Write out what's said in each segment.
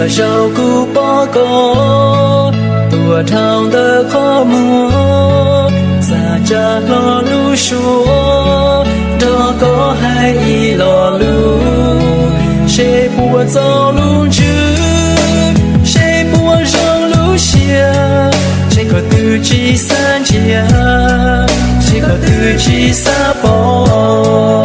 Lwm zaus kuv pom koj tuaj dhau ntawm qhov muag, xa tsa hlo lub suab nrog koj hais ib lo lus, seb puas txaus lub ntsws, seb puas zoo lub siab, seb koj twb tsis xav ntsia, seb koj twb tsis xav pom.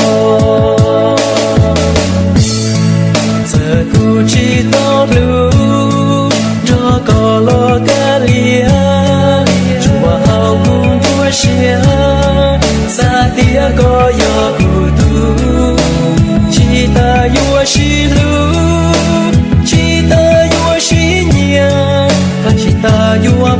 Txawm kuv tsis tau hlub, nrog koj los kav liam, tsuas hauv kuv nruab siab, xav tias koj yog kuv tus, tsis tas yuav sib hlub, tsis tas yuav sib nyiam, tsis tas yuav